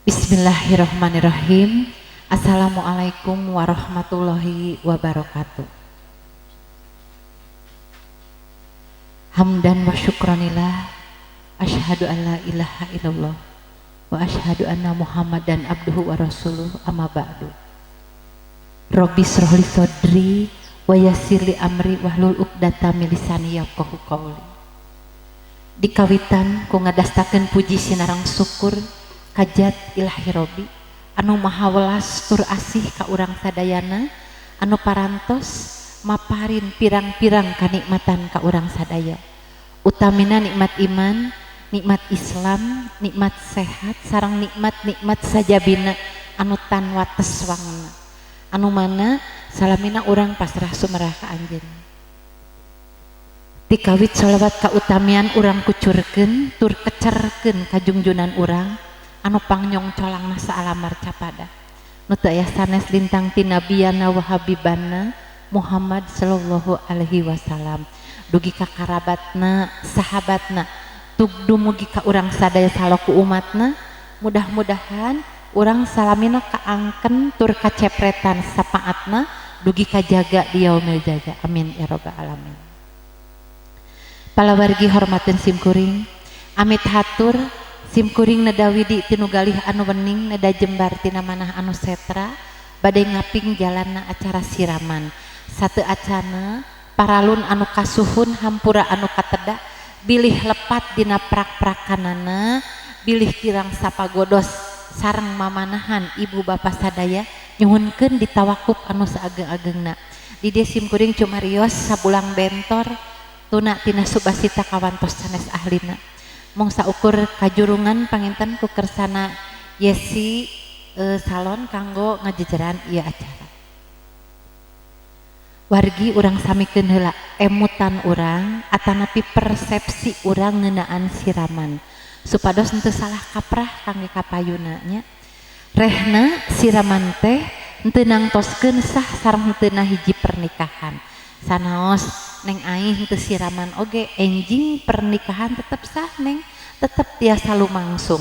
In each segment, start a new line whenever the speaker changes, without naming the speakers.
Bismillahirrahmanirrahim. Assalamualaikum warahmatullahi wabarakatuh. Hamdan wa syukranillah. Asyhadu an la ilaha illallah wa asyhadu anna Muhammadan abduhu wa rasuluh, amma ba'du. Rabbi shrah li sadri wa yassir li amri wahlul 'uqdatam min lisani yafqahu qawli. Dikawitan ku ngadastakeun puji sinareng syukur kajat Ilahi Robbi anu maha welas tur asih ka urang sadayana, anu parantos maparin pirang-pirang kanikmatan ka urang sadaya, utamina nikmat iman, nikmat Islam, nikmat sehat, sareng nikmat-nikmat sajabina anu tan wates wangna, anu mana salamina urang pasrah sumerah ka anjeun. Tikawit sholawat kautamian urang kucurkeun tur kecerkeun ka jungjunan urang anu pangnyong colangna saalamar capada, nu teu aya sanes lintang ti nabiyana wa habibana Muhammad sallallahu alaihi wasallam, dugi ka karabatna, sahabatna, tug dumugi ka urang sadaya saloku umatna. Mudah-mudahan urang salamina kaangken tur kacepretan sapaatna dugi kajaga di yaumil jaza, amin ya rabbal alamin. Palawargi hormateun simkuring, amit hatur simkuring neda widi tinu galih anu wening, neda jembar tina manah anu setra, bade ngaping jalanna acara siraman. Satu acana paralun anu kasuhun hampura anu kateda, bilih lepat dina prak-prakanana, bilih kirang sapagodos sareng mamanahan ibu bapa sadaya, nyuhunkeun ditawakup anu saageng-agengna. Di dieu simkuring cumarios sabulang bentor tuna tina subasita kawantos sanes ahlina. Mung saukur kajurungan panginten ku kersana Yesi salon kanggo ngajejeran ieu acara. Wargi urang samikeun heula emutan urang atanapi persepsi urang ngeunaan siraman supados henteu salah kaprah kangge kapayuna nya. Rehna siraman teh henteu nangtoskeun sah sareng henteu hiji pernikahan. Sanaos neng aing henteu siraman oge enjing pernikahan tetep sah neng, tetep tiasa lumangsung.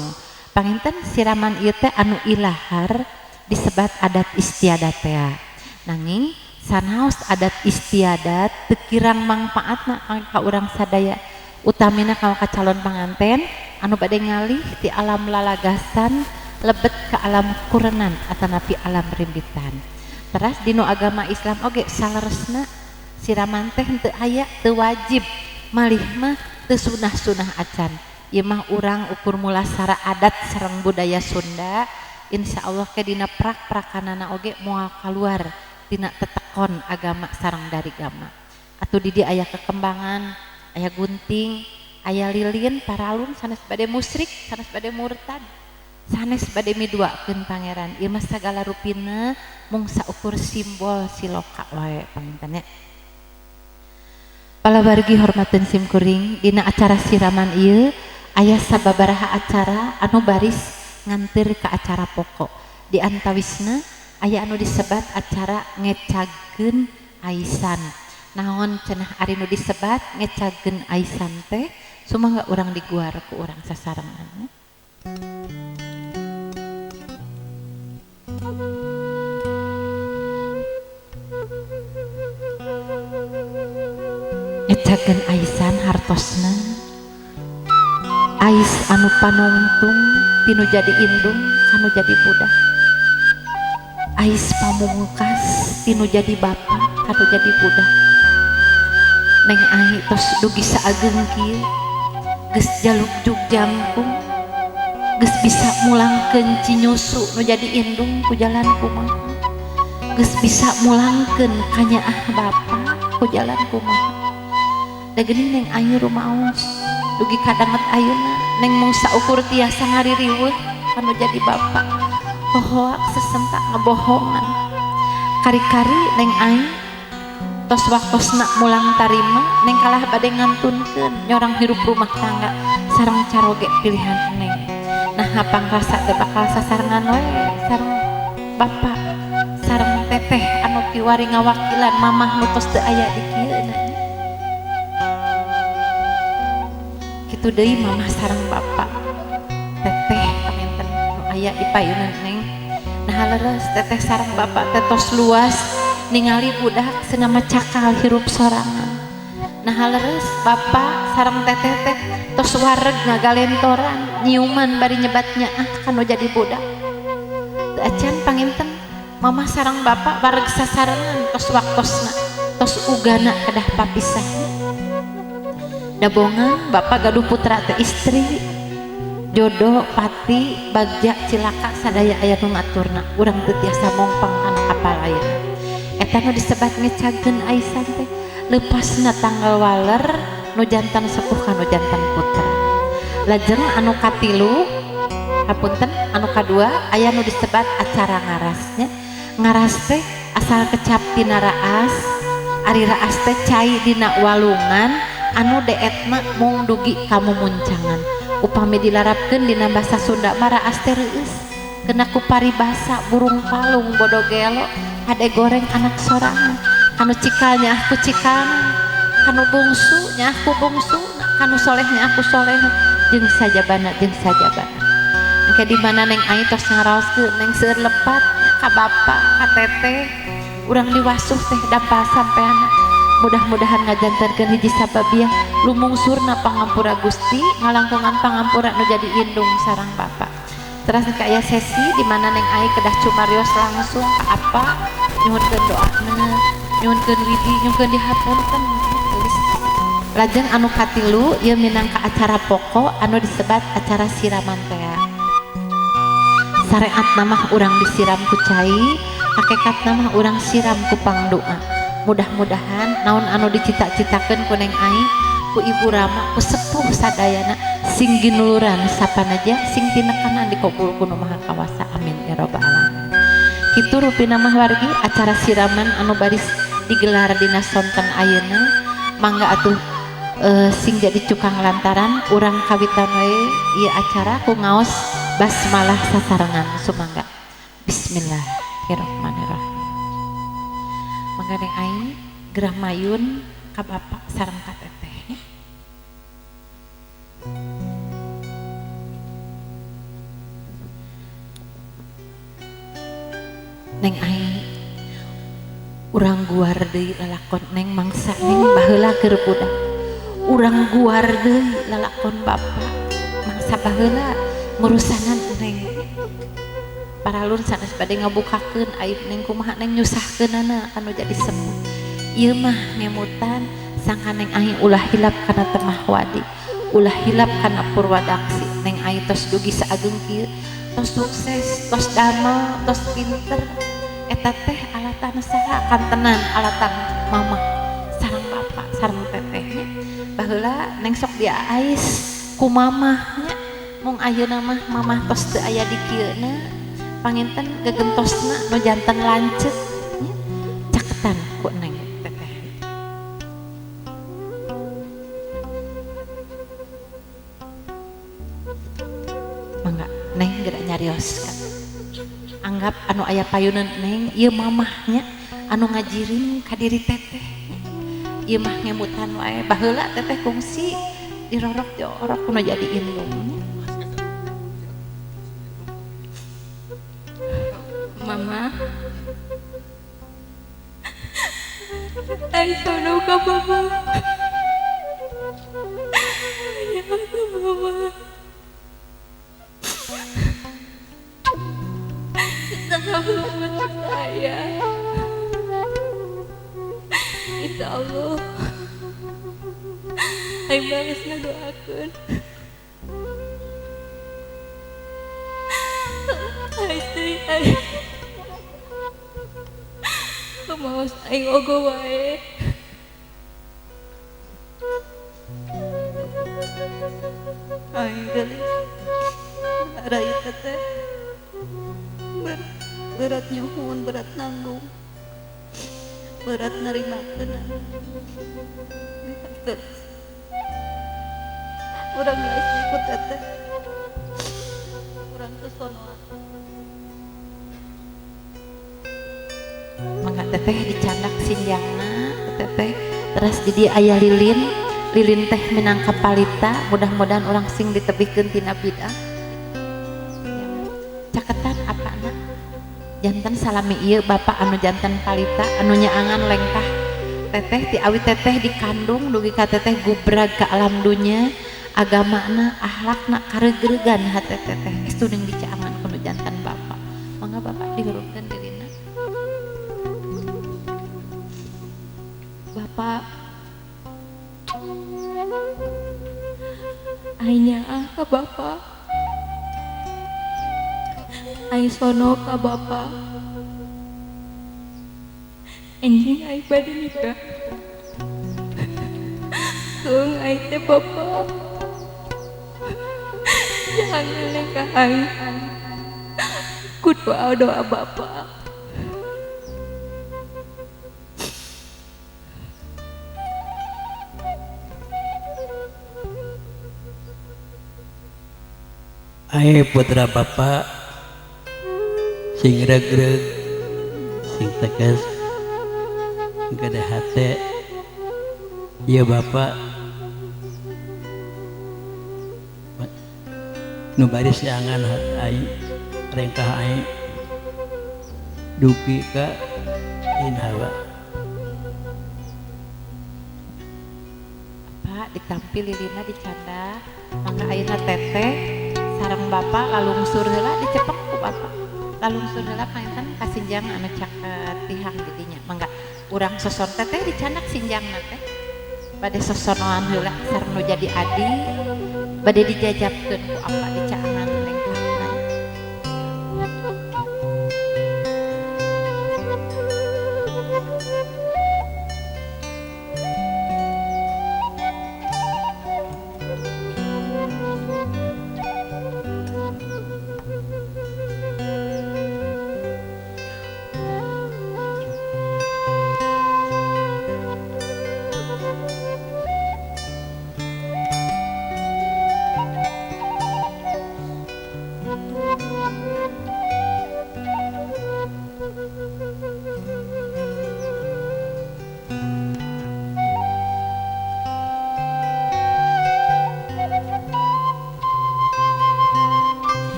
Panginten siraman ieu teh anu ilahar disebat adat istiadat tea. Nanging sanaos adat istiadat teu kirang mangpaatna ka urang sadaya, utamina ka calon panganten anu bade ngalih ti alam lalagasan lebet ka alam kurenan atanapi alam rimbitan. Teras dinu agama Islam oge saleresna siraman teh henteu aya, teu wajib, malih mah teu sunah-sunah acan. Ieu mah urang ukur mulasara adat sareng budaya Sunda, insyaallah ke dina prak-prakanana oge moal kaluar tina tetekon agama sareng dari gama. Atuh di dieu aya kekembangan, aya gunting, aya lilin, paralun sanes bade musyrik, sanes bade murtad, sanes bade miduakeun pangeran. Ieu mah sagala rupina mung saukur simbol siloka wae panginten nya. Palawargi hormateun simkuring, dina acara siraman ieu aya sababaraha acara anu baris nganteur ka acara pokok. Di antawisna aya anu disebat acara ngecagkeun aisan. Naon cenah ari nu disebat ngecagkeun aisan teh, sumangga urang diguar ku urang sasarengan. Ngecagkeun aisan hartosna ais anu panungtung tinu jadi indung kanu jadi budak, ais pamungkas tinu jadi bapa kanu jadi budak. Neng ai tos dugi saageng kieu geus jalukjuk jangkung, geus bisa mulangkeun cinyusu nu jadi indung ku jalan kumaha, geus bisa mulangkeun kanyaah bapa ku jalan kumaha. Da geuning neng ayu rumaos dugi kadanget ayeuna neng mung saukur tiasa ngaririweuh kanu jadi bapa, hohoak sesentak ngebohongan. Kari-kari neng aing tos waktosna mulang tarima, neng kalah bade ngantunkeun nyorang hirup rumah tangga sareng caroge pilihan neng. Nah pangrasa teh bakal sasarengan we sareng bapa sareng teteh anu kiwari ngawakilan mamah nu tos teu aya di kieu na. Kitu deui mamah sareng bapa teteh panginten nu aya aya di payunan neng. Nah leres teteh sareng bapak teh tos luas ningali budak senama cakal hirup sorangan. Nah leres bapak sareng teteh teh tos wareg ngagalentoran nyiuman bari nyebatnya ah kanu jadi budak. Teu acan panginten mama sareng bapak wareg sasarengan tos waktosna tos ugana kedah papisah. Dabongan bapak gaduh putra teh istri jodoh pati bagja cilaka sadaya aya nu ngaturna urang teu tiasa mongpang kana kapal ayeuna. Eta nu disebat ngecagkeun aisan teh leupasna tanggal waler nu jantan sepuh ka nu jantan putra. Lajeng anu katilu hapunten anu kadua aya nu disebat acara ngarasnya. Ngaras teh asal kecap tina raas, ari raas teh cai dina walungan anu deetna mung dugi ka mumuncangan. Upami dilarapkeun dina basa Sunda mah raas teh reueus kena ku paribasa burung palung bodo gelo hade goreng anak sorangan kanu cikal nyaah ku cikalna kanu bungsu nyaah ku bungsu kanu soleh nyaah ku soleh jeung sajabana jeung sajabana. Engke di mana neng ai tos ngaraoskeun neng seueur lepat ka bapa ka teteh urang diwasuh teh dampal sampeana. Mudah-mudahan ngajantenkeun hiji sababiah lumungsurna pangampura Gusti ngalangkungan pangampura nu jadi indung sareng bapa. Terus aya sesi di mana neng ai kedah cumarios langsung ka apa nyuhunkeun doana nyuhunkeun widi nyuhunkeun dihapunten tulis. Lajeng anu katilu ieu minangka acara pokok anu disebat acara siraman teh. Sareatna mah urang disiram ku cai, hakikatna mah urang siram ku pangdoa. Mudah-mudahan naon anu dicita-citakeun ku neng ai ku ibu rama ku sepuh sadayana sing ginuluran sapanaja sing tinekanan dikabul ku Nu Maha Kawasa amin ya rabbal alamin. Kitu rupina mah wargi acara siraman anu baris digelar dina sonten ayeuna mangga atuh sing jadi cukang lantaran urang kawitan wae ieu acara ku ngaos basmalah sasarengan sumangga. Bismillahirrahmanirrahim. Mangga neng ai gerah mayun ka bapak sareng ka teteh. Neng ai urang guar deui lalakon neng mangsa neng baheula keur budak. Urang guar deui lalakon bapak mangsa baheula ngurusanan neng. Paralun sanes bade ngabukakeun aib neng kumaha neng nyusahkeunana kanu jadi sepuh. Ieu mah ngemutan sangka neng ai ulah hilap kana temah wadi, ulah hilap kana purwadaksi. Neng ai tos dugi saageng kieu, tos sukses, tos damel, tos pinter. Eta teh alatan saha kantenan alatan mamah sareng bapak sareng tetehnya. Baheula neng sok diais ku mamahnya mung ayeuna mah mamah tos teu aya di kieuna. Panginten gegentosna nu jantan lanceuk nya caketan ku neng teteh. Mangga neng geura nyarios ka. Anggap anu aya payuneun neng ieu mamahnya anu ngajirin ka diri teteh. Ieu mah ngemutan wae baheula teteh kungsi dirorok diorok kuno jadi indung.
Mama, I sono ka mama. Ya mama. Kita mama saya. Insya Allah, aing balas ngadoakeun. Istri aing. Maos aing ogo wae.
Aing geulis. Rai teteh. Berat nyuhun, berat nanggung. Berat narimakeun. Terus. Urang geus ikut teteh. Urang teu sonoan.
Mangga teteh dicandak sinjangna teteh terus di dieu aya lilin, lilin teh minangka palita mudah-mudahan urang sing ditebihkeun tina bid'ah. Caketan apana janten salami ieu bapak anu janten palita anu nyaangan lengkah teteh ti awi teteh dikandung dugi ka teteh gubrag ka alam dunya agamana akhlakna kareugregan hate teteh estu ning dicaangan ku nu janten bapak. Mangga bapak dihurupkeun dirina.
Bapak aing nyaah ka bapak, aing sono ka bapak, enjing aing bade nikah keung aing teh bapak, jangan lengkah aing ku doa-doa bapak.
Ae putra bapak sing regreg sing tegas gede hate ieu bapak nu baris nyangan aing rengkah aing dugi ka inhawa.
Pak ditampi lilina dicanda mangga ayeuna teteh sareng bapak lalungsur heula dicepeng ku bapak lalungsur heula panginten ka sinjang anu caket tihang didinya mangga urang soson teteh dicandak sinjangna teh bade sosonoan heula sareng nu jadi adi bade dijajabkeun ku apa dicaangan lengkahna.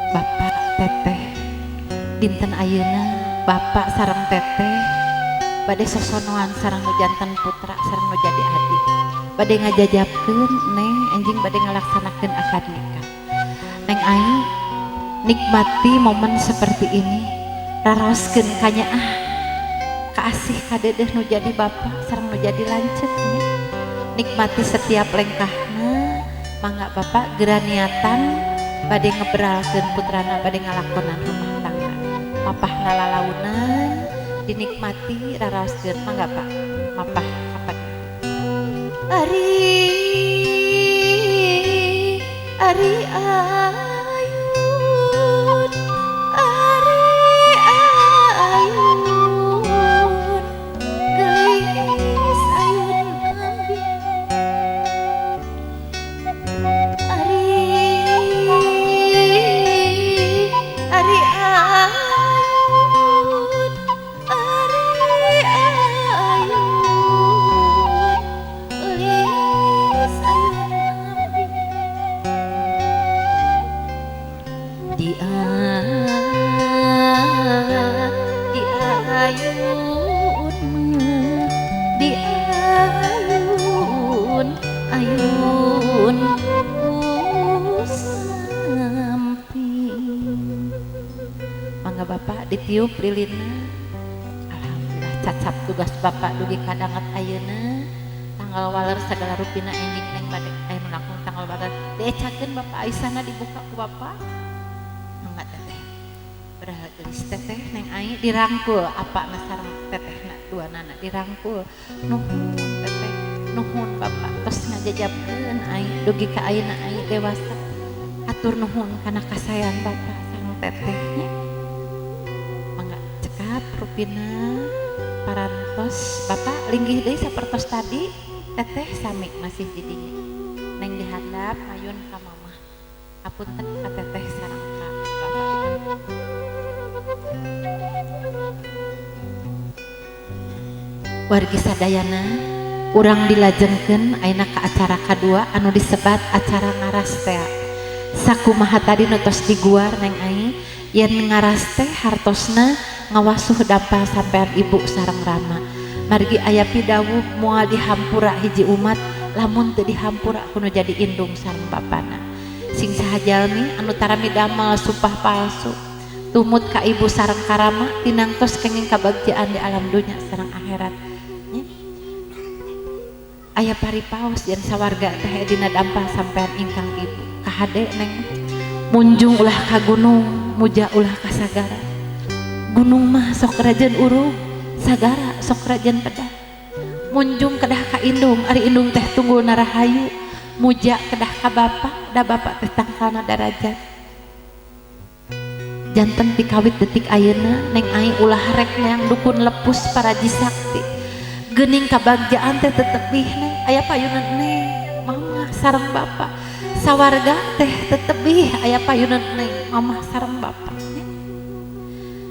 Bapak teteh dinten ayeuna bapak sareng teteh bade sosonoan sareng nu janten putra sareng nu jadi adik bade ngajajabkeun neng enjing bade ngalaksanakeun akad nikah. Neng aing nikmati momen seperti ini raraoskeun kanyaah kaasih kadeudeeh nu jadi bapak sareng nu jadi lanceuknya. Nikmati setiap lengkahna mangga bapak geura niatan bade ngebralkeun putrana bade ngalakonan rumah tangga mapah ngalalaunan dinikmati raraoskeun mangga Pak mapah kapan ari ari ayun ari ayun geulis ayun abdi ari ari ayun ari ayun geulis ayun abdi di ayun di ayun ayun samping. Mangga bapak ditiup lilinna. Alhamdulillah cacap tugas bapak dugi kadanget ayeuna tanggal waler sagala rupina enjing neng bade aya nu langkung tanggal waler diecakeun bapak aisana dibuka ku bapak. Mangga teteh berah geulis teteh neng ai dirangkul apana sareng tetehna duanana dirangkul nuhun teteh nuhun bapak tos ngajajabkeun ai dugi ka ayeuna ai dewasa atur nuhun kana kasayan bapak sareng tetehnya. Mangga cekap rupina parantos bapak linggih deui sapertos tadi teteh sami masih di dinya neng dihandap mayun ka mamah apunten ka teteh sareng ka bapak. Wargi sadayana, urang dilajengkeun ayeuna ka acara kadua anu disebat acara ngaras teh. Sakumaha tadi nu tos diguar Neng Ai, yen ngaras teh hartosna ngawasuh dampal sampean ibu sareng rama. Margi aya pidawuh moal dihampura hiji umat lamun teu dihampura kudu jadi indung sareng bapana. Sing saha jalmi anu tara midamel sumpah palsu tumut ka ibu sareng karama tinangtos kenging kabagjaan di alam dunya sareng akhirat. Nya. Aya paripaos yen sawarga teh dina dampal sampean ingkang ibu. Kahade Neng, munjung ulah ka gunung, muja ulah ka sagara. Gunung mah sok rajen urug, sagara sok rajen pedah. Munjung kedah ka indung, ari indung teh tunggulna rahayu. Muja kedah ka bapa, da bapa teh tangkalna darajat. Janten tikawit detik ayeuna Neng Ai ulah rek neang dukun lepus paraji sakti. Geuning kabagjaan teh tetepih Neng, aya payunan Neng, mamah sareng bapa. Sawarga teh tetebih aya payunan Neng, mamah sareng bapa.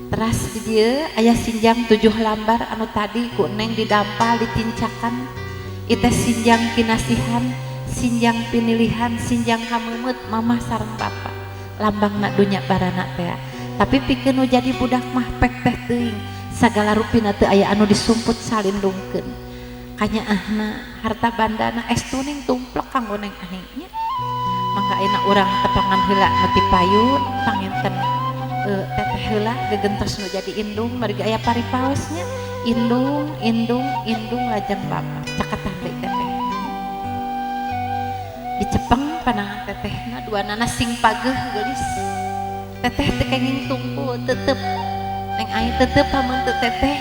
Teras di dieu aya sinjang 7 lambar anu tadi ku Neng didampal ditincakan. Ieu sinjang kinasihan, sinjang pinilihan, sinjang kameumut mamah sareng bapa. Lambangna dunya barana teh. Tapi pikeun nu jadi budak mah pek teh teuing. Sagala rupina teu aya anu disumput salindungkeun. Kanyaahna harta bandana estuning tumplek kanggo Neng Ai nya. Mangga ayeuna urang tepangan heula nu ti payun panginten teteh heula gegentos nu jadi indung margi aya paripaosnya. Indung, indung, indung lajeng bapa. Caketan deui teteh. Dicepeng panangan tetehna duanana sing pageuh geulis. Teteh teu kenging tungku tetep Neng Ai tetep pamun teu teteh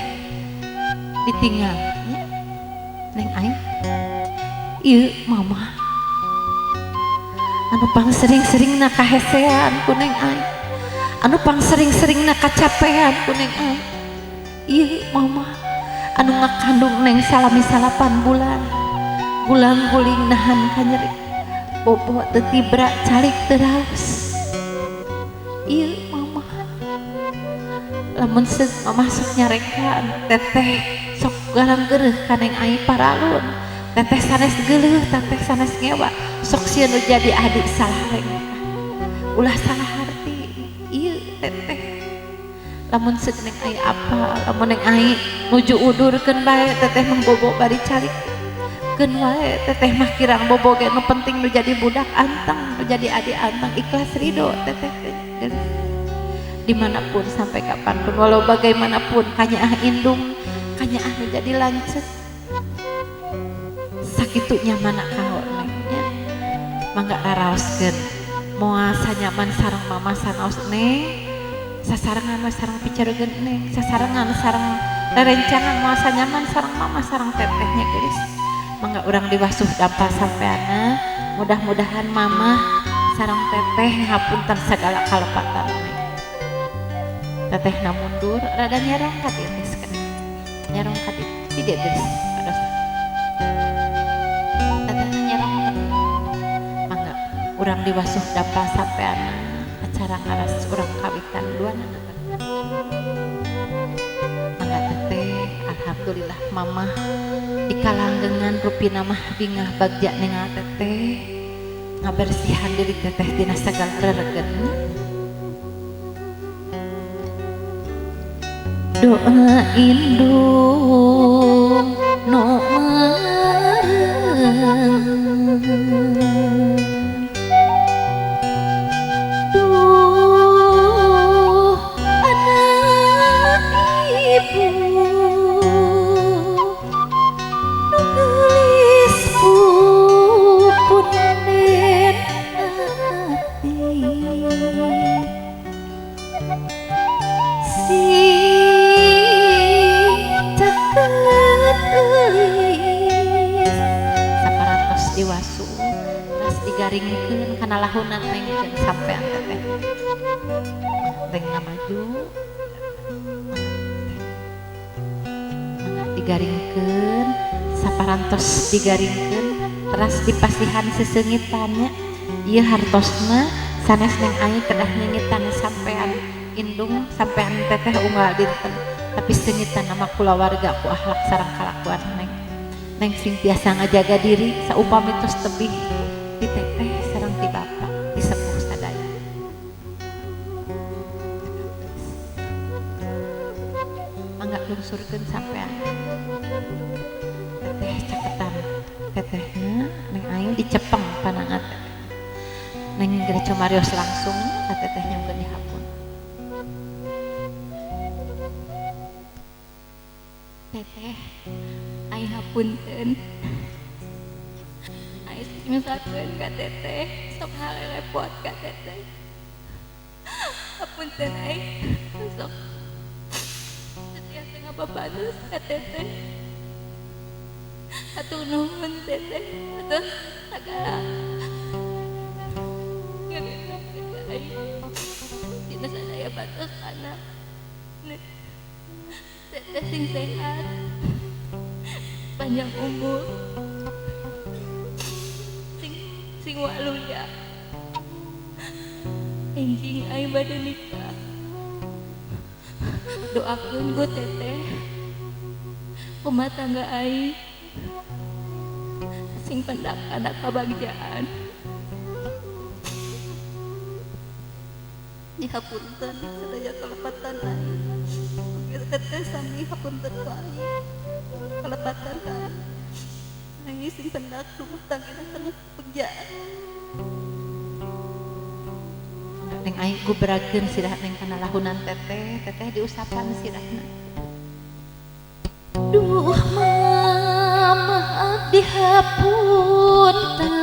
ditinggal nya. Neng Ai ieu mama anu pang sering-seringna kahesean ku Neng Ai, anu pang sering-seringna kacapean ku Neng Ai. Ieu mama anu ngakandung Neng salami 8 bulan, gulang-guling nahan kanyeri, bobo teu tibra calik teu raos. Ieu mama lamun seug mama sok nyarekan teteh sok galang geureuh ka Neng Ai paralun. Teteh sanes geuleuh, teteh sanes ngewa, sok sieun nu jadi adik salah lengkah. Ulah salah harti. Ieu teteh lamun seug Neng Ai apa, lamun Neng Ai nuju udurkeun bae teteh mah bobo bari calik. Keun wae teteh mah kirang bobo ge nu penting nu jadi budak anteng, nu jadi adik anteng, ikhlas ridho teteh teh. Dimanapun sampai kapanpun, walau bagaimanapun kanyaah indung, kanyaah nu jadi lanceuk. Sakitu nyaman kaho Neng nya. Mangga raraoskeun. Moal sanyaman sareng mama sanaos Neng, sasarengan we sareng picaregeun Neng, sasarengan sareng rerencangan moal sanyaman sareng mama sareng tetehnya geulis. Mangga urang diwasuh dampal sampeanna, mudah-mudahan mama sareng teteh ngapunten sagala kalepatan Neng. Tetehna mundur rada nyerong ka dieu geus kana. Nyerong ka dieu, ti dieu geus. Tetehna nyerong ka dieu. Mangga urang diwasuh dampal sampeanna acara ngaras urang kawitan duanana. Mangga teteh, alhamdulillah mamah dikalanggengan rupina mah bingah bagja ningal teteh ngabersihan diri teteh dina sagala reregen. Doa indung nu mareng, duh anak ibu nu geulis pupunden ati, sing caket eulis. Saparantos diwasu terus digaringkeun kana lahunan Neng jeung sampean teteh. Neng maju digaringkeun, saparantos digaringkeun teras dipasihan seseungitannya. Ieu hartosna sanes Neng Ai kedah nyengitan sampean indung sampean teteh unggal dinten. Tapi seungitan nama kulawarga ku akhlak sareng kalakuan neng. Neng sing tiasa ngajaga diri saupami tos tebih ti teteh sareng ti bapa ti sepuh sadaya. Mangga lungsurkeun sampean. Teteh caketan tetehna neng aing dicepeng panangan teteh. Neng geura cumarios langsung ka teteh nyungkeun dihapun.
Teteh aing hapunten. Aing nyusahkeun ka teteh, sok harerepot ka teteh. Hapunten aing sok setiasa ngababanos ka teteh. Hatur nuhun teteh atas sagala ngagenakeun ka aing. Dina sadaya batosana. Teteh sing sehat, panjang umur, sing waluya. Enjing aing bade nikah. Doakeun ku teteh rumah tangga aing sing pendak kana kabagjaan.
Dihapunten sadaya kalepatan aing. Teteh sami hapunten ku aing. Kalepatan ka aing. Aing sing pendak rumah tangga kana kabagjaan.
Neng aing gubrakeun sirah neng kana lahunan teteh, teteh diusapan sirahna. Duh mama abdi hapunten.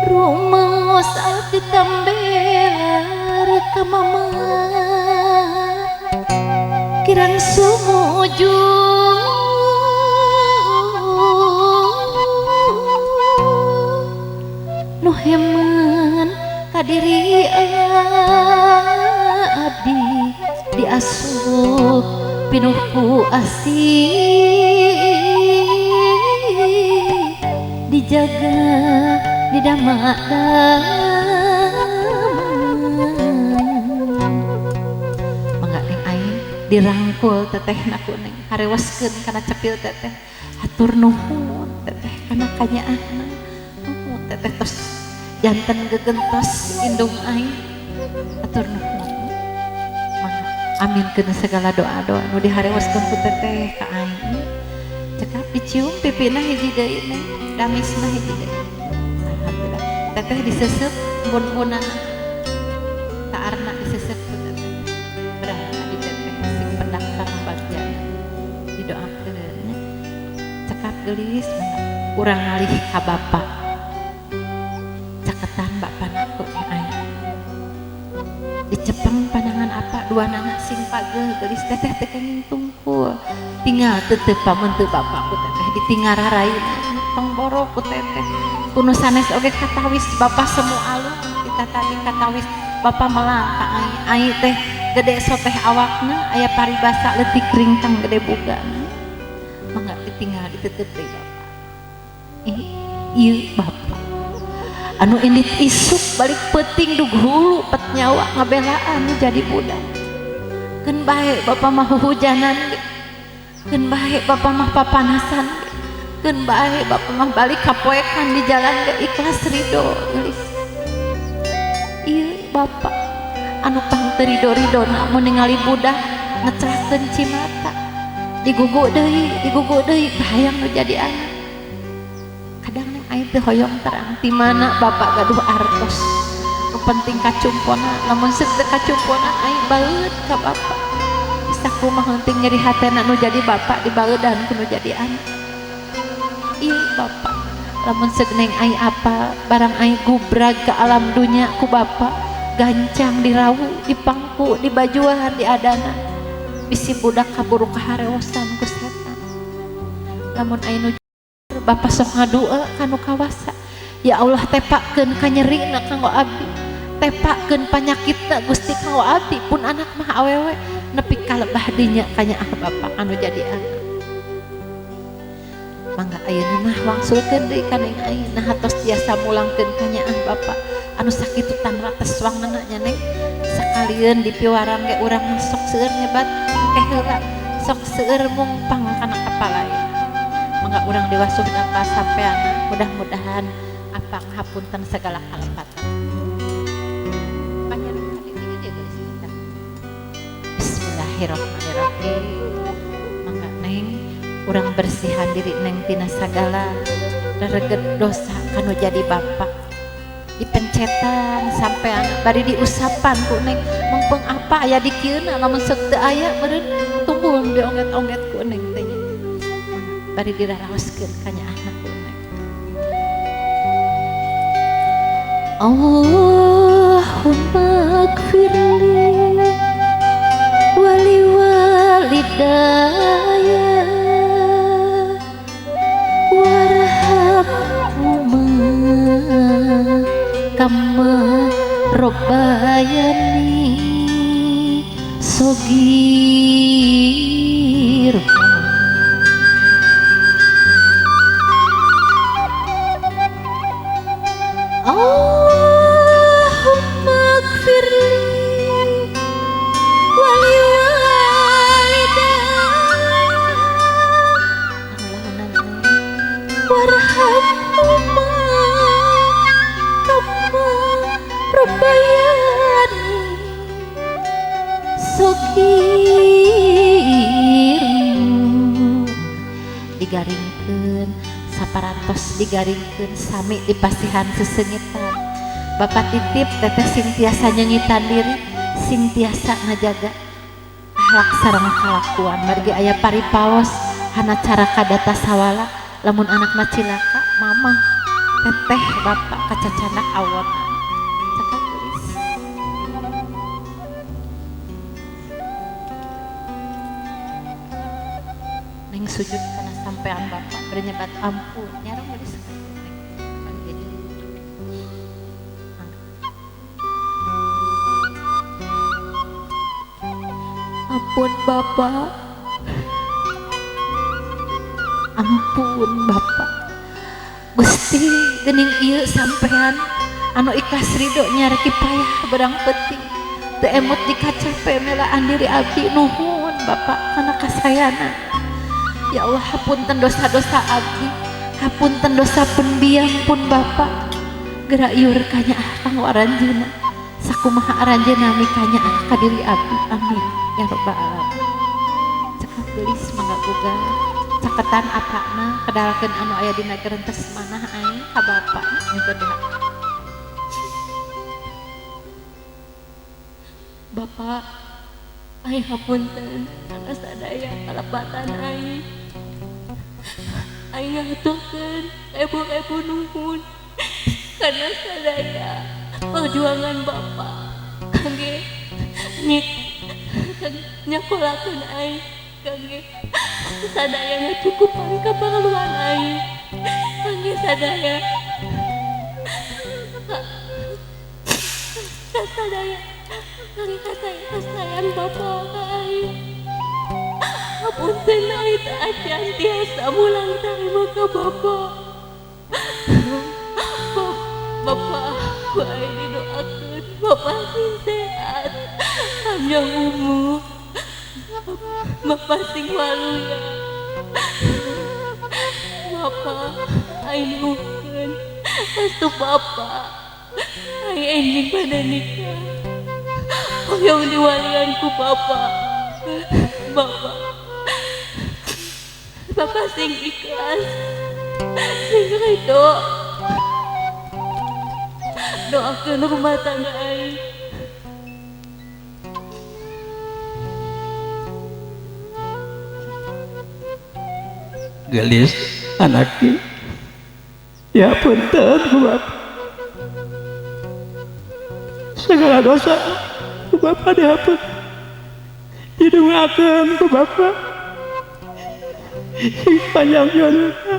Rumaos abdi tambelar ka mama. Kirang sumujud nu heman ka diri abdi diasup pinuh ku asih dijaga didama-dama. Mangga neng aing dirangkul teteh ku neng harewaskeun kana cepil teteh. Hatur nuhun teteh kana kanyaahna. Nuhun teteh tos janten gegentos indung aing. Hatur nuhun. Mangga aminkeun segala doa-doa nu diharewaskeun ku teteh ka aing. Cekap dicium pipina hiji deui neng, damisna hiji deui. Alhamdulillah. Teteh disesep bun-bunana. Taarna disesep ku teteh. Berah di teteh sing pendak sareng bagjana. Didoakeun. Cekap geulis urang ngalih ka bapa. Caketan bapana ku aing. Dicepeng panangan apa dua nana sing pageuh geulis teteh teh kenging tungkul. Tinggal tetep pamun teu bapa ku teteh ditinggal raraina tong boro ku teteh. Kuno sanes oge katawis bapa semu alung kita tadi katawis bapa melang ka aing. Aing teh gede soteh awakna aya paribasa leutik ringkang gede bugana. Mangga ditinggal ditetep deui bapa. Ieu bapa anu indit isuk balik peuting dug hulu pet nyawa ngabelaan nu jadi budak. Keun bae bapa mah huhujanan ge. Keun bae bapa mah papanasan ge. Keun bae bapa mah balik kapoekan di jalan ge ikhlas ridho geulis. Ieu bapa anu pang teu ridho-ridona mun ningali budak ngecrahkeun cimata. Digugu deui hayang nu jadi anak. Kadang neng aing teu hoyong terang ti mana bapak gaduh artos. Nu penting kacumpona, lamun seuk teu kacumpona aing baeud ka bapak. Bisa kumaha penting nyeri hatena nu jadi bapak dibaeudan ku nu jadi anak. Ieu bapak, lamun seuk neng aing apa barang aing gubrag ka alam dunya ku bapak, gancang dirawu, dipangku, dibajuan, diadana. Bisi budak kaburu kahareosan ku setan. Lamun aing nu bapak sok ngadua kanu kawasa. Ya Allah tepakeun kanyerina kanggo abdi. Tepakeun panyakitna Gusti kanggo abdi pun anak mah awewe nepi ka lebah dinya kanyaah bapak anu jadi anak. Mangga ayeuna mah wangsulkeun deui ka neng aing nah tos tiasa mulangkeun kanyaah bapak anu sakitu tan rates wangnana nya neng. Sakalian di piwarang ge urang sok seueur nyebat engke heula sok seueur mungpang kana kapalaya. Mangga urang diwasuhna ka sampean mudah-mudahan apa ngapunten segala kalepatan. Bismillahirrahmanirrahim. Mangga neng urang bersihan diri neng tina sagala rereget dosa kanu jadi bapak dipencetan sampean bari diusapan ku neng mengpeng apa aya di kieuna lamun seuk teu aya meureun tunggul dionget-onget ku neng teh nya bari diraraoskeun ka nyaahna ku neng. Allahumma gfirli wali walidaya warhamhuma kama robbayani sogir. Allahumma gfirli wali walidaya warhamhuma kama rabbayani sogir. Digaringkeun saparantos digaringkeun sami dipasihan sesengitan. Bapak titip teteh sing tiasa nyengitan diri, sing tiasa ngajaga akhlak sareng kalakuan. Margi aya paripaos hana cara kadata sawala lamun anakna cilaka mama teteh bapak kacacanak awon. Cekap gelis. Neng sujud kana sampean bapak bernyebat ampun nyarong gelis.
Ampun bapak,
ampun bapak. Gusti geuning ieu sampean anu ikhlas ridho nyareki payah berang peuting teu emut dikacape melaan diri abdi nuhun bapak kana kasayana. Ya Allah hapunten dosa-dosa abdi, hapunten dosa pendiam pun bapak. Gerak iur kanyaah kanggo aranjeunna, sakumaha aranjeunna mikanyaah ka diri abdi. Amin ya rabbal alamin. Cekap geulis mangga boga caketan apakna kedalkeun anu aya dina gerentes manah aing ka bapak nyukeun deui.
Bapak aing hapunten kana sadaya kalepatan aing. Aing ngahaturkeun ribu-ribu nuhun kana sadaya perjuangan bapak kangge nyakolakeun aing, kangge sadaya ngacukupan kaparluan aing, kangge sadaya sadaya kangge kasayang bapak ka aing. Hapunten aing teu acan tiasa mulang tarima ka bapak. Bapak ku aing didoakeun bapak sing sehat panjang umur, bapak sing waluya. Bapak aing nuhunkeun restu bapak aing enjing pada nikah hoyong diwalian ku bapak. Bapak bapak sing ikhlas sing ridho doakeun rumah tangga aing.
Gelis anaknya ya punten ku bapak, segala dosa ku bapak dihapus didungakeun ku bapak sing panjang jodohna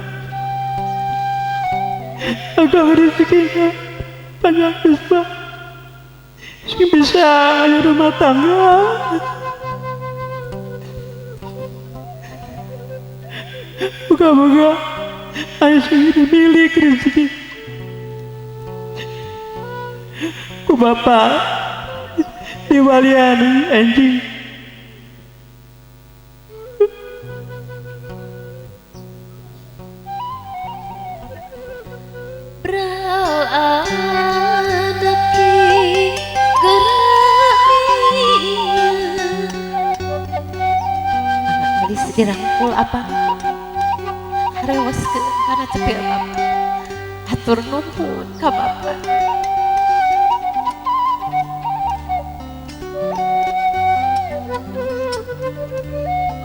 agar rezekinya panjang yuswa sing bisa rumah tangga. Moga-moga ayo sing milik rezeki ku bapak Dibalian anjing.
Dirangkul apa harewaskeun kana cepil bapak hatur nuhun ka bapak.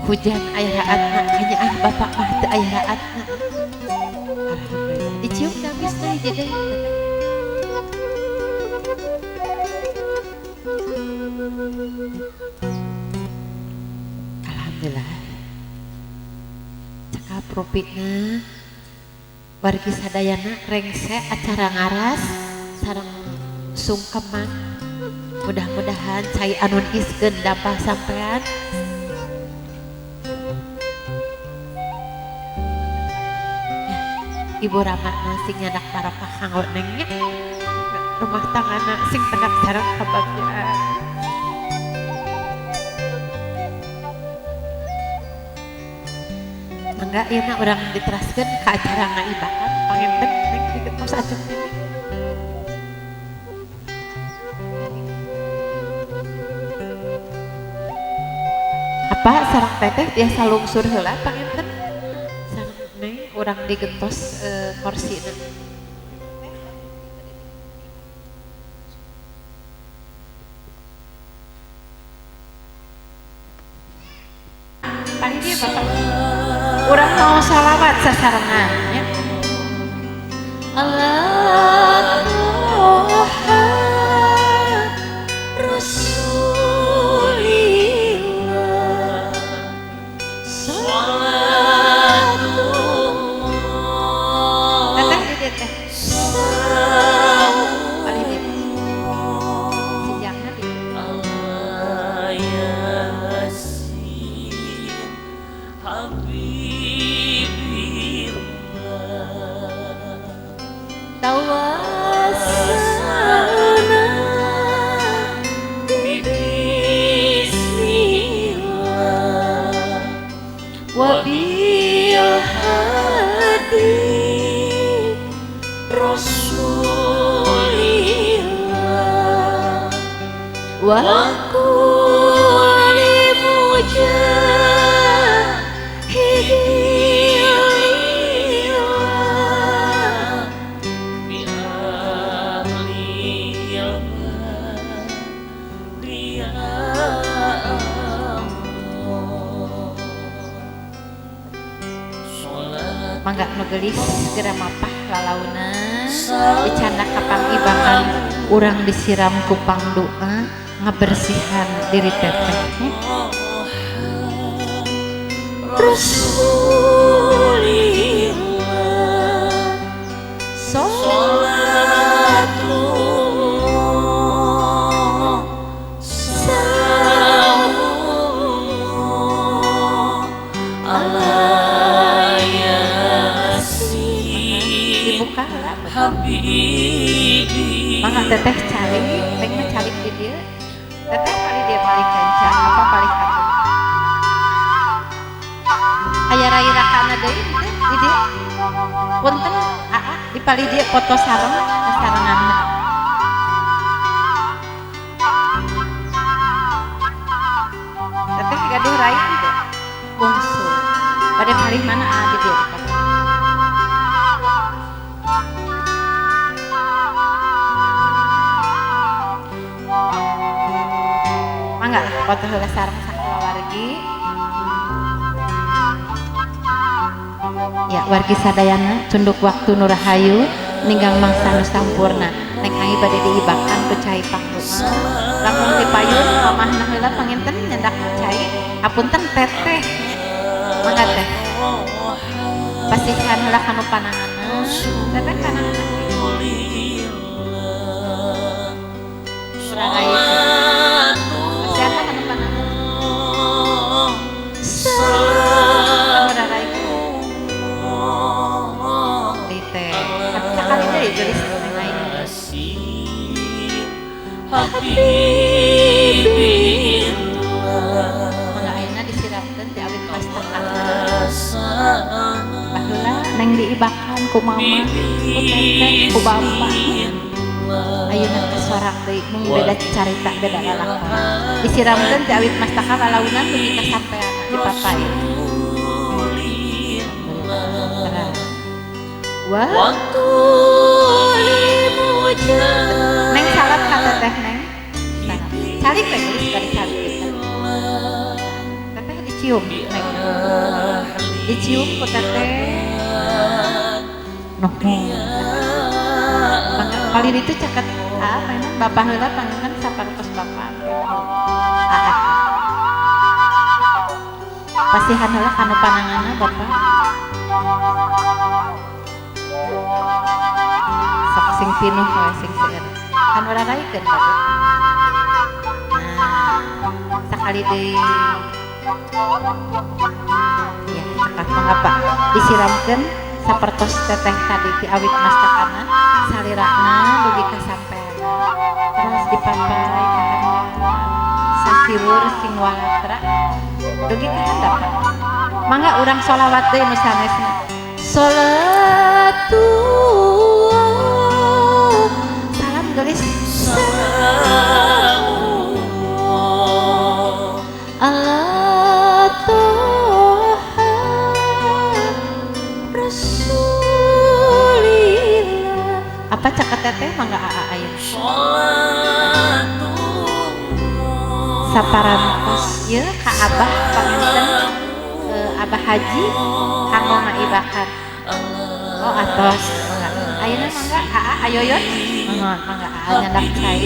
Hujan aya raatna kanyaah bapak mah teu aya raatna. Alhamdulillah dicium gamisna hiji deui. Alhamdulillah. Propina wargi sadayana rengse acara ngaras sareng sungkeman mudah-mudahan cai anu iskeun dampah sampean. Ya, Ibu Ramana sing nyadak barokah kanggo neng nya rumah tanggana sing pendak sareng kabagjaan. Mangga ieu na urang diteraskeun ka acara ngaibakan panginten neng digetos acung ini. Apa sareng teteh biasa lungsur heula panginten sareng neng urang digentos korsina. Paling dia bapak urang mau sholawat sasarengan ya.
Allah Tuhan Rasulillah salatullah.
Teteh di dieu teh. Paling dieu. Sijangna di
Allah Yasin Habibillah
tawassalna
bismillah
wa bil hadi
Rasulillah
wa kulli mujahidin
bi ahli al-badri ya Allah. Salat
Mangga nu geulis segera mapah lalauna dicanda kapangibakan urang disiram ku pangdoa ngabersihan diri teteh.
Rasulillah salatullah salamullah ala Yasin
Dibuka heula.
Habibi.
Mangga teteh cari, neng mah cari di dieu. Teteh paling dia paling kenca, apa paling katuh. Aya rai rakana deui teh di dieu. Punten aa di palih dieu foto sareng sasarenganna. Teteh gaduh rai teu? Bungsu. Bade palih mana aa di dieu foto. Mangga lah foto heula sareng sakulawargi. Ya wargi sadayana cunduk waktu nu rahayu ninggang mangsa nu sampurna. Neng ai bade diibakan ku cai pangdoa. Langkung ti payun mamahna heula panginten nyandak cai. Hapunten teteh nya. Mangga teh. Pasihan heula kanu pananganna. Teteh pananganna. Urang aya. Pasihan kanu pananganna. Anu rai. Deui teh. Sakali deui geulis neng ai.
Habibillah.
diibakan ku mama, ku teteh, ku bapak. Ayeuna kasorang deui mung beda carita beda lalakon. Disiramkeun ti awit mastaka lalaunan dugi ka sampeana dipapai. Wah. Neng salam ka teteh neng. Calik we geus bari calik kita. Teteh dicium neng. Dicium ku teteh. Nuhun. Paling itu caket memang bapak heula panginten saparantos bapak. Pasihan heula kanu pananganna bapak. Sok sing pinuh we sing seueur. Kan ora raikeun bapak. Nah, sakali deui. Ya, cekap mangga Pak. Disiramkeun sapertos teteh tadi ti awit mastakana salirana dugi ka sampeana. Terus dipapai ka handap. Sasiwur sing walatra dugi ka handap. Mangga urang sholawat deui nu sanesna. Salatullah. Salam gelis. Salamullah ala Toha Rasulillah. Apa caket teteh mangga aa ayeuna. Saparantos ieu ka abah panginten Abah Haji kanggo ngaibakan. Oh atos mangga. Ayeuna mangga aa ayoyon. Mangga mangga aa nyandak cai.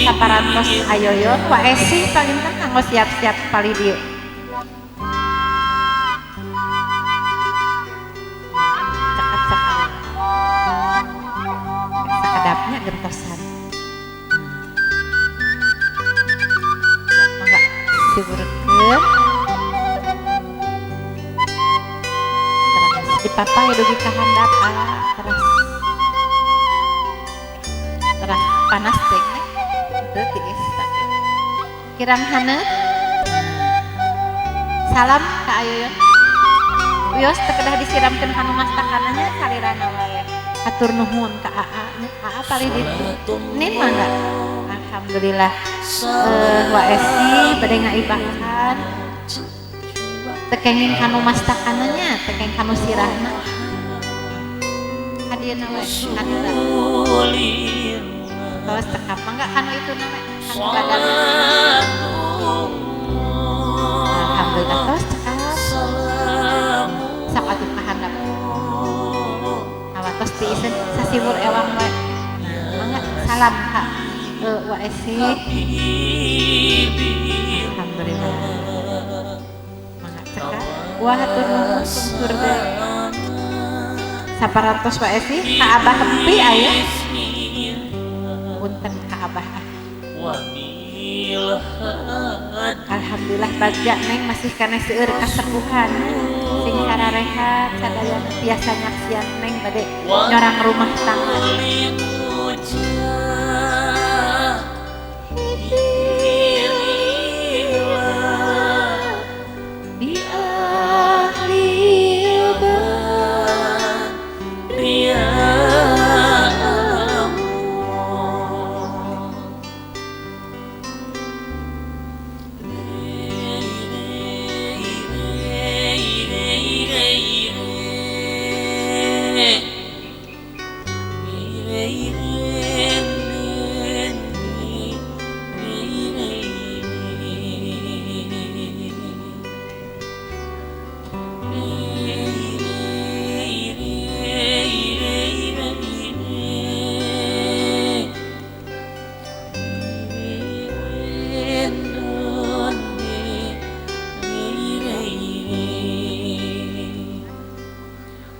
Saparantos ayoyon wa esi panginten kanggo siap-siap palih dieu. Cekap sakali. Sakedapnya gentosan. Ya, mangga siwurkeun. Terus dipapai dugi ka handap terus. Terus panas teh neng. Teu tiis tapi. Kirang haneut. Salam ka ayoyon. Wios teu kedah disiramkeun kanu mastakana nya salirana wae. Hatur nuhun ka aa nya aa palih ditu. Nin mangga. Alhamdulillah. Wa esi bade ngaibakan. Teu kenging kanu mastakana nya, teu kenging kanu sirahna. Hadieuna we kanu tos cekap mangga kanu itu na we kanu badan. Alhamdulillah tos cekap. Sok atuh ka handap. Awas tos tiiseun sasiwur ewang we. Nah, mangga salam ka wa esi. Alhamdulillah. Mangga cekap. Wah hatur nuhun sungkur deui. Saparantos wa esi ka abah hempi aya. Punten ka abah. Alhamdulillah bagja neng masih kana seueur kasepuhan. Sing sararehat sadayana biasa nyaksian neng bade nyorang rumah tangga.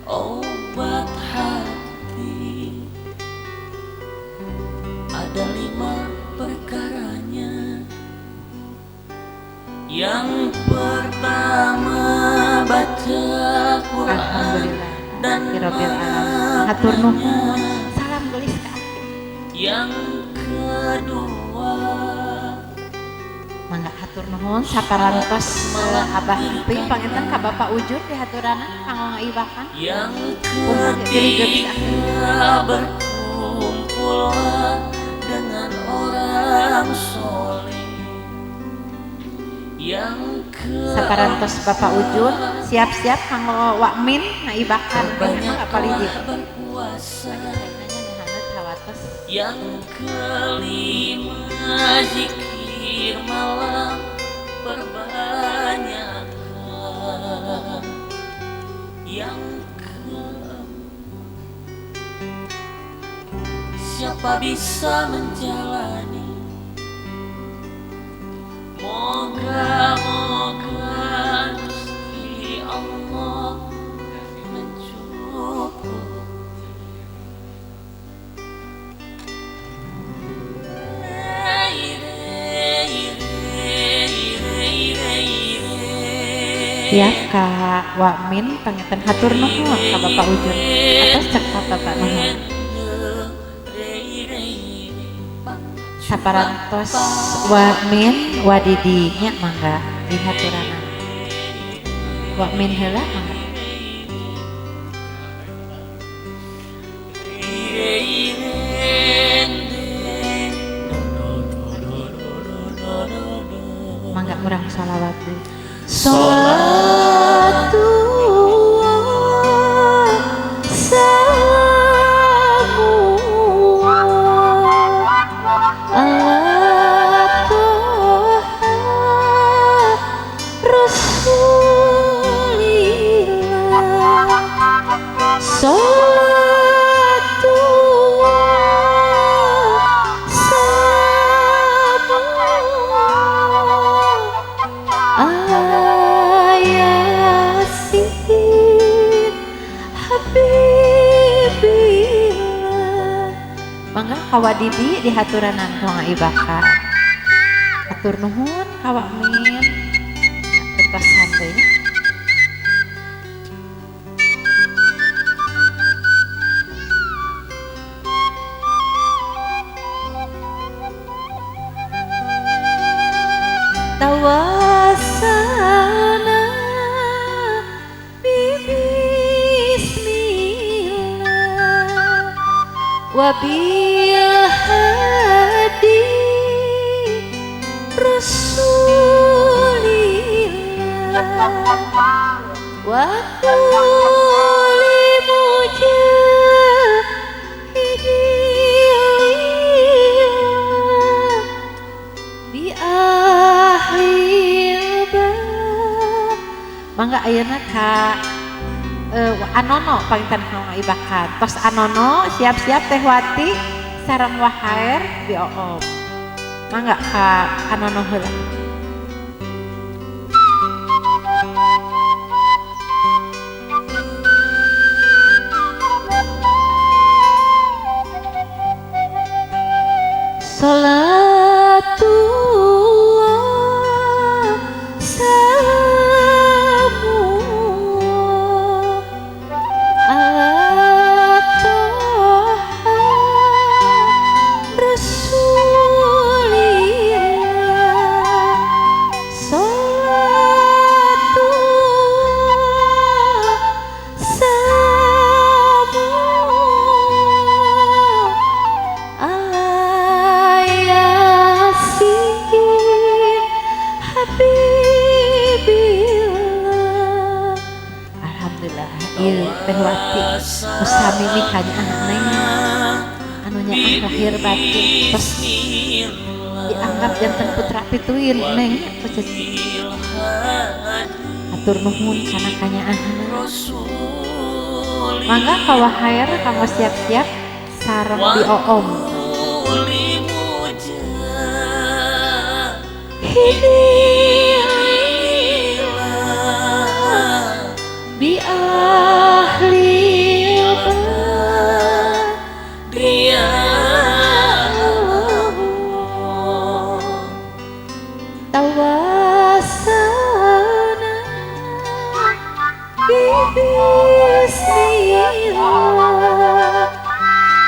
Obat hati ada 5 perkaranya. Yang pertama baca Quran dan
Hatur nuhun. Salam gelis ka aki.
Yang kedua
mangga hatur Hatur nuhun saparantos Abah Empi panginten ka Bapak Ujun dihaturanan kanggo ngaibakan.
Yang ketiga berkumpullah dengan orang soleh. Yang
saparantos Bapak Ujun siap-siap kanggo Wakmin ngaibakan
perbanyaklah berpuasa. Yang kelima zikir malam perbanyaklah. Yang keempat siapa bisa menjalani. Moga-moga Gusti Allah mencukupi.
Ya Kak Wakmin panginten hatur nuhun ka Bapak Ujun atas cekap Bapak nuhun. Saparantos Wakmin Wadidi nya mangga dihaturanan. Wakmin heula mangga. Mangga urang sholawat deui. Salatullah salamullah ala Toha Rasulillah. Salatullah salamullah ala Yasin Habibillah. Mangga kawadidi dihaturanan ku ngaibaka. Hatur nuhun ka Wakmin. Betasan teh. Tawasana bismillah wabil hadi rasulillah wa kulli mujahidin bi ahlil bait. Mangga ayeuna ka Anono panginten ngaibakan. Tos Anono siap-siap Teh Wati sareng Wahair di Oom. Mangga ka Anono heula. Salatullah salamullah ala Toha Rasulillah. Salatullah salamullah ala Yasin Habibillah. Alhamdulillah ieu Teh Wati usami mikanyaah neng anu nyaah lahir batin terus dianggap janten putra pituin neng atur nuhun kana kanyaahna. Mangga ka Wahair kanggo siap-siap sareng di Oom. Bi ahlil bait ya Allah tawasana bi bismillah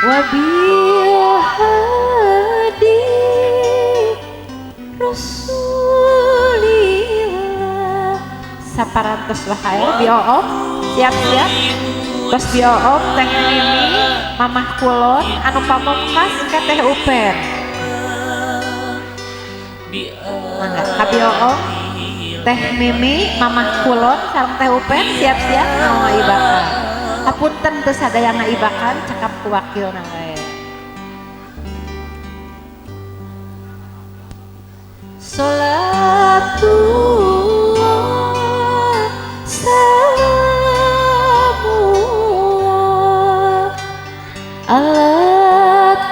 wa bil hadi Rasulillah. Saparantos wae bioom siap-siap tos bioom Teh Mimi Mamah Kulon anu pamungkas ka Teh Upen. Mangga ka bioom Teh Mimi Mamah Kulon sareng Teh Upen siap-siap nu ngaibakan. Hapunten teu sadaya ngaibakan cekap ku wakilna wae. Salatullah salamullah ala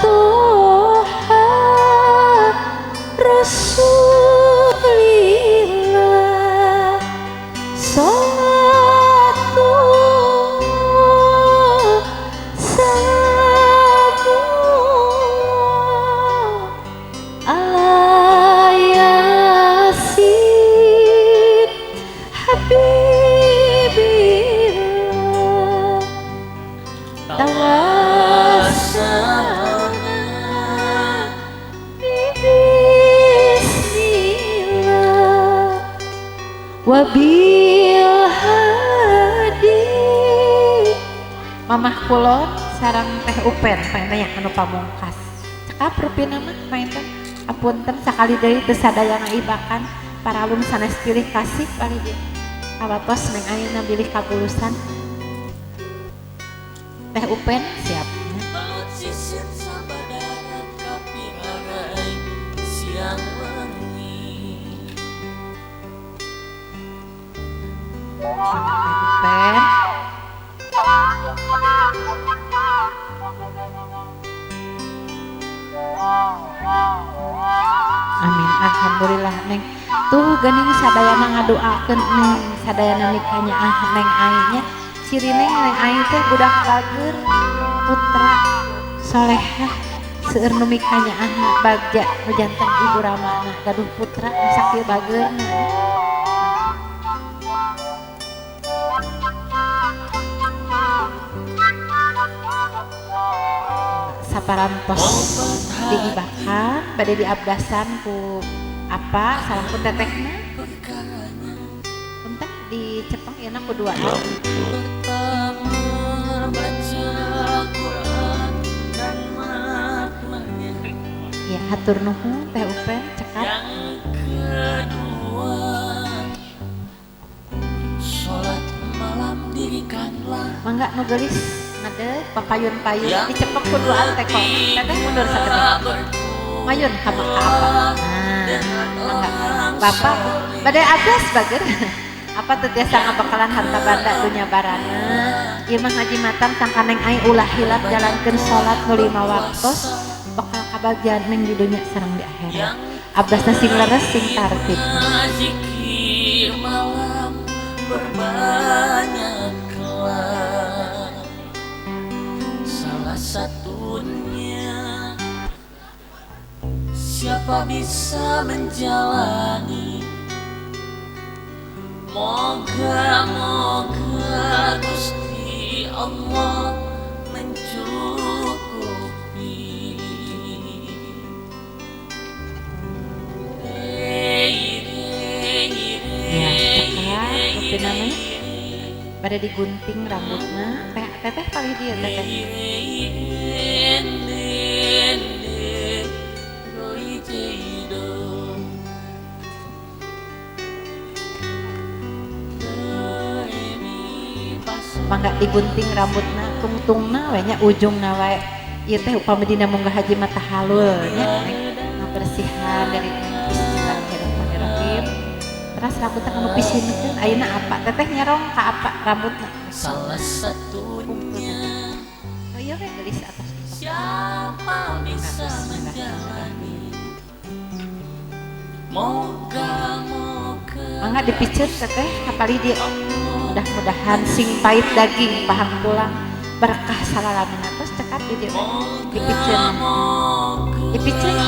Toha Rasulillah. Salatullah salamullah ala Yasin Habibillah. Tawassalna bismillah wabil hadi. Mamah Kulon sareng Teh Upen panginten anu pamungkas. Cekap rupina mah panginten. Apunten sakali deui teu sadaya ngaibakan paralum sanes pilih kasih palih dieu. Kawatos neng ayeuna bilih kabulusan. Teh Upen siap.
Belut sisit sabadarat kapirarai siang wengi.
Teh Upen. Amin. Alhamdulillah neng. Tuh geuning sadayana ngadoakeun neng, sadayana mikanya ah neng aing nya. Ciri neng neng aing teh budak bager, putra solehah, seueur nu mikanya ahna bagja nu janten ibu ramana gaduh putra nu sakieu bageurna. Saparantos diibakan bade diabdasan ku apa sareng ku tetehna. Punten dicepeng ieu na ku duaan. Ya hatur nuhun Teh Upen cekap.
Yang kedua, salat malam dirikanlah.
Mangga nu geulis ngadeg papayun-payun dicepeng ku duaan teh kok. Teteh mundur sakedik. Mayun ka ka apa? Nah, mangga. Bapak bade adas bager. Apa teu tiasa ngabekalan harta banda dunya barana. Ieu mah ngajimatan sangka neng aing ulah hilap jalankeun salat nu 5 waktos bakal kabagian neng di dunya sareng di akhirat. Abdasna sing leres sing tartib.
Zikir malam berbanyaklah. Salah satunya siapa bisa menjalani. Moga-moga Gusti Allah mencukupi.
Ya, cekap rupi namanya. Pada digunting rambutna, teh teteh palih dieu teteh. Mangga digunting rambutna, tungtungna we nya ujungna wae. Ieu teh upami dina munggah haji mah tahalul nya ngabersihan dari bismillahirrahmanirrahim. Teras rambutna anu pisinkeun ayeuna apa? Teteh nyerong ka apa rambutna?
Salah satunya.
Oh iya we geulis atas.
Siapa bisa menjalani? Moga-moga.
Mangga dipiceun teteh ka palih dieu. Mudah-mudahan sing pahit daging pahang tulang berkah salalamina terus cekap di dieu dipiceun. Dipiceun.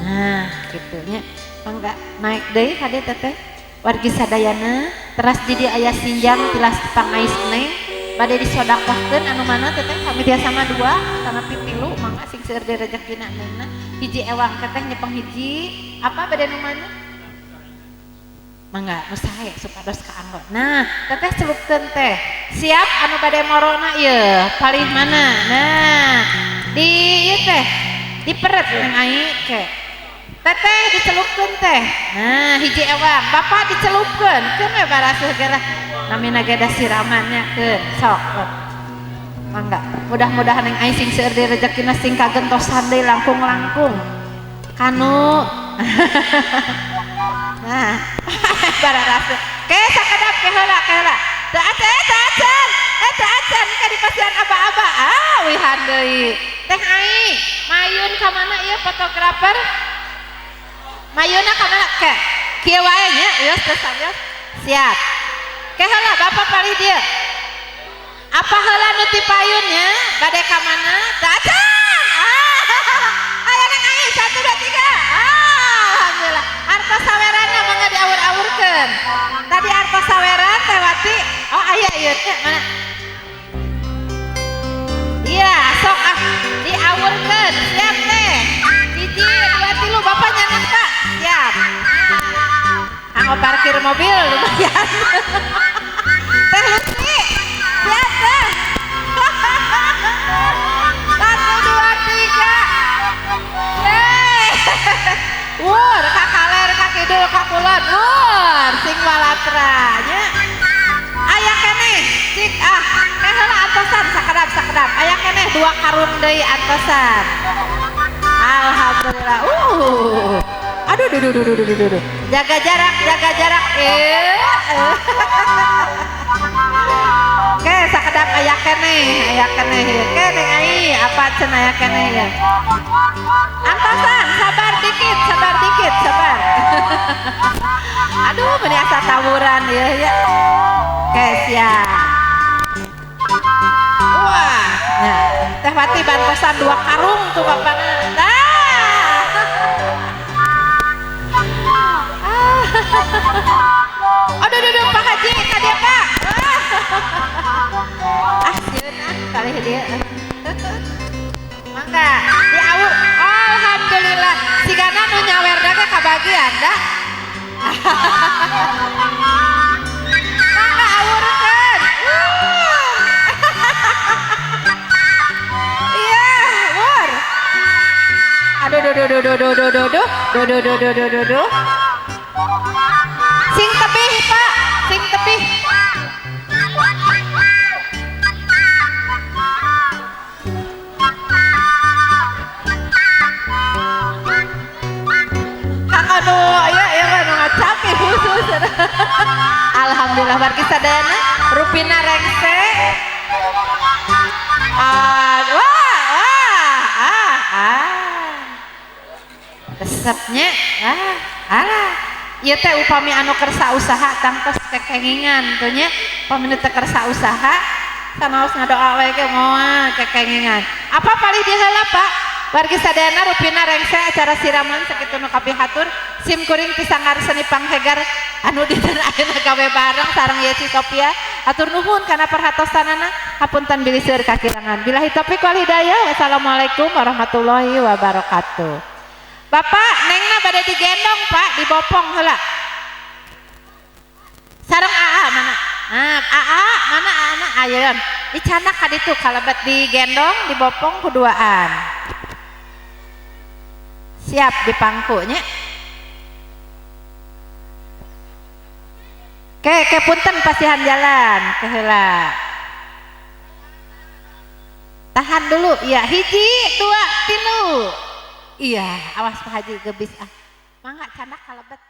Nah, kitu nya. Mangga naik deui ka dieu teteh. Wargi sadayana teras di dieu aya sinjang tilas pangais neng bade disodakohkeun anu mana teteh kami tiasa mah dua tanapi tilu mangga sing seueur deui rejekina nengna. Hiji ewang teteh nyepeng hiji apa bade nu mana? Mangga nu sae supados kaanggo. Nah, teteh celupkeun teh. Siap anu bade morona ieu, palih mana? Nah, di ieu teh diperet neng ai ke. Teteh dicelupkeun teh. Nah, hiji ewang, bapak dicelupkeun. Keun we baraseuh ge lah. Namina ge da siramannya keun. Sok. Mangga, mudah-mudahan neng ai sing seueur deui rezekina sing kagentosan deui langkung-langkung. Kanu nah, bararaseuh. Ke sakedap ke heula ke heula. Teu acan, teu acan. Eh teu acan ka dipasihan aba-aba. Ah, wihan deui. Teh ai, mayun ka mana ieu fotografer? Mayunna ka mana? Ke. Kieu wae nya, ieu teu sawios. Siap. Ke heula bapak palih dieu. Apa heula nu ti payunnya? Bade ka mana? Teu acan. Ah. Aya neng ai, 1 2 3. Ah, alhamdulillah. Artos saweranna mangga diawur-awurkeun. Tadi artos saweran Teh Wati. Oh, aya ieu teh mana? Iya, sok ah diawurkeun. Siap teh. 1 2 3 bapak nyanak Pak. Siap. Kanggo parkir mobil lumayan. Teh Lucy. Siap teh. 1 2 3. Yeay. Wur, ka kaler, ka kidul, ka kulon. Wur, sing walatra nya. Aya keneh, cik ah, teh heula antosan sakedap-sakedap. Aya keneh 2 karung deui antosan. Alhamdulillah. Aduh, duh, duh, duh, duh, duh, duh. Jaga jarak, jaga jarak. Oke, sakedap aya keneh ieu. Ke neng ai, apa cenah aya keneh ieu? Antosan, sabar dikit, sabar dikit, sabar. Aduh, meni asa tawuran ieu ya. Oke, siap. Wah, nah, Teh Wati bantosan 2 karung tuh bapakna. Nah. Aduh, aduh, aduh, Pak Haji, ka dieu Pak. Ah, sieun ah, kalih dieu. Mangga, diawur. Alhamdulillah, sigana nu nyawerna ge kabagian da. Mangga awurkeun. Iya, wur. Aduh, duh, duh, duh, duh, duh, duh, duh, duh, duh, duh, duh, duh, duh, duh. Sing tebih, Pak, sing tebih. Kang anu, ya, ya, anu ngacapi khusus. Alhamdulillah wargi sadayana rupina rengse. Wah, wah, ah, ah. Resepnya, ah, ah. Ieu teh upami anu kersa usaha tangtos kekengingan tuh nya, upami nu teu kersa usaha sanaos ngadoa we ge moal kekengingan. Apa palih dieu heula Pak? Wargi sadayana rupina rengse acara siraman sakitu nu kapihatur sim kuring ti sanggar seni panghegar anu dinten ayeuna gawe bareng sareng Yesi Sophia. Atur nuhun kana perhatosanana, hapunten bilih seueur kakirangan. Billahi taufik wal hidayah. Wassalamualaikum warahmatullahi wabarakatuh. Bapak nengna bade digendong Pak, dibopong heula. Sareng AA mana? Nah, AA mana AA-na ayeun. Dicanak ka ditu kalebet digendong, dibopong kuduaan. Siap dipangkunya. Ke, ke punten pasihan jalan ke heula. Tahan dulu ya, 1 2 3. Iya, awas Pak Haji gebis ah. Mangga canak kalebet.